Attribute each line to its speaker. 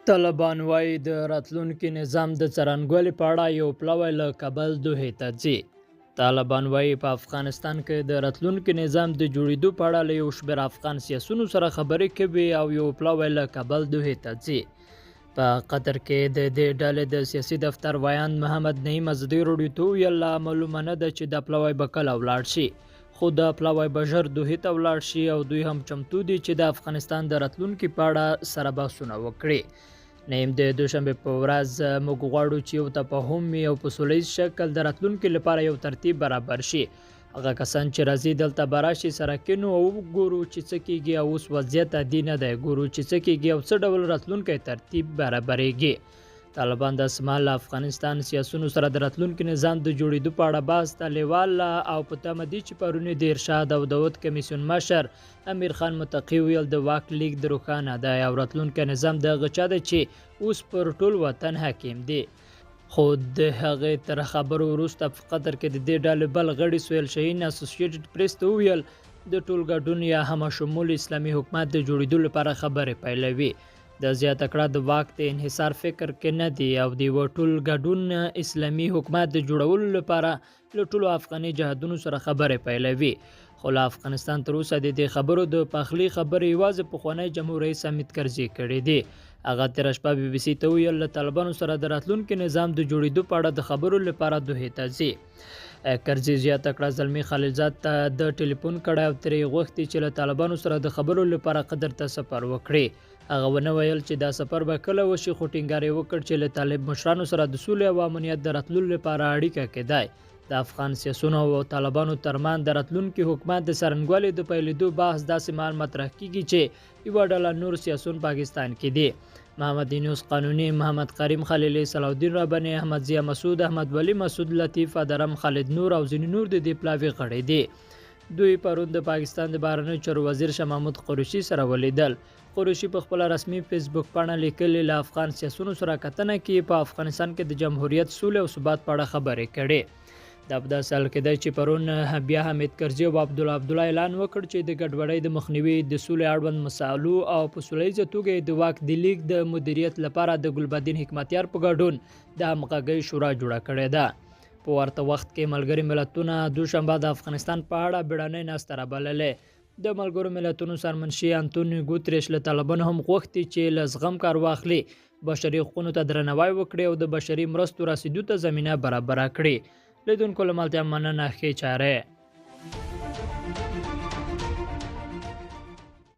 Speaker 1: طالبان وايي، د راتلونکي نظام د څرنګوالي په اړه یو پلاوی له کابل دوحې ته ځي. طالبان وايي، په افغانستان کې د راتلونکي نظام د جوړېدو په اړه له یو شمېر افغان سیاسیونو سره خبرې کوي او یو پلاوی له کابل دوحې ته ځي. په قطر کې د دې ډلې د سیاسي دفتر ویاند محمد نعیم ازادي راډیو ته وویل، لا معلومه نه ده چې دا پلاوی به کله ولاړ شي، خو دا پلاوی به ژر دوحې ته ولاړ شي او دوی هم چمتو دي چې د افغانستان د راتلونکي په اړه سره بحثونه وکړي. نعیم د دوشنبې په ورځ، موږ غواړو چې یو تفاهم وي او په سوله ییز شکل د راتلونکي لپاره یو ترتیب برابر شي. هغه کسان چې راځي دلته به راشي، سره کینو او وګورو چې څه کیږي او اوس وضعیت عادي نه دی، ګورو چې څه کیږي او څه ډول راتلونکی ترتیب برابرېږي. طالبان داسې مهال له افغانستان سیاسیونو سره د راتلونکي نظام د جوړېدو په اړه بحث ته لېواله او په تمه دي چې پروني د ارشاد او دعوت کمیسیون مشر امیر خان متقي ویل، د واک لیږد روښانه دی او راتلونکی نظام د هغه چا دی چې اوس پر ټول وطن حاکم دي. خو د هغې تر خبرو وروسته په قطر کې د دې ډلې بل غړي سهیل شاهین اسوسییټډ پریس ته وویل، د ټول ګډون یا همه شمول اسلامي حکومت د جوړېدو لپاره خبرې پیلوي. ده زیاته کړه، د واک د انحصار فکر کې نه دي او د یوه ټول ګډون اسلامي حکومت د جوړولو لپاره له ټولو افغاني جهادونو سره خبرې پیلوي. خو له افغانستان تر اوسه د دې خبرو د پخلي خبرې یوازې پخوانی جمهور رئیس حامد کرزي کړې دي. هغه تېره شپه بي بي سي ته وویل، له طالبانو سره د راتلونکي نظام د جوړېدو په اړه د خبرو لپاره دوحې ته ځي. کرزي زیاته کړه، زلمي خلیلزاد ته ده ټلیفون کړی او ترې یې غوښتي چې له طالبانو سره د خبرو لپاره قطر ته سفر وکړي. هغه ونه ویل چې دا سفر به کله وشي، خو ټینګار یې وکړ چې له طالب مشرانو سره د سولې او امنیت د راتللو لپاره اړیکه کې دی. د افغان سیاسیونو او طالبانو ترمنځ د راتلونکي حکومت د څرنګوالي د پیلېدو بحث داسې مهال مطرح کېږي چې یوه ډله نور سیاسیون پاکستان کې دي. محمد یونس قانوني، محمد کریم خلیلي، صلاح الدین رباني، احمد ضیا مسعود، احمد ولي مسعود، لطیف ادرم، خالد نور او ځینې نور د دې پلاوي غړي دي. دوی پرون د پاکستان د بهرنیو چارو وزیر شاه محمود قریشي سره ولیدل. قریشي په خپله رسمي فیسبوک پاڼه لیکلي، له افغان سیاسیونو سره کتنه کې یې په افغانستان کې د جمهوریت، سولې او ثبات په اړه خبرې کړې. دا په داسې حال کې دی چې پرون بیا حامد کرزي او عبدالله عبدالله اعلان وکړ چې د ګډوډۍ د مخنیوي، د سولې اړوند مسالو او په سوله ییزه توګه یې د واک د لیږد د مدیریت لپاره د ګلبدین حکمتیار په ګډون د همغږۍ شورا جوړه کړې ده. په ورته وخت کې ملګري ملتونه دوشنبه د افغانستان په اړه بیړنۍ ناسته رابللې. د ملګرو ملتونو سرمنشي انتونیو ګوتریش له طالبانو هم غوښتي چې له زغم کار واخلي، بشري حقونو ته درناوی وکړي او د بشري مرستو رسیدو ته زمینه برابره کړي. لیدونکو له ملتیا مننه، ښې چارې.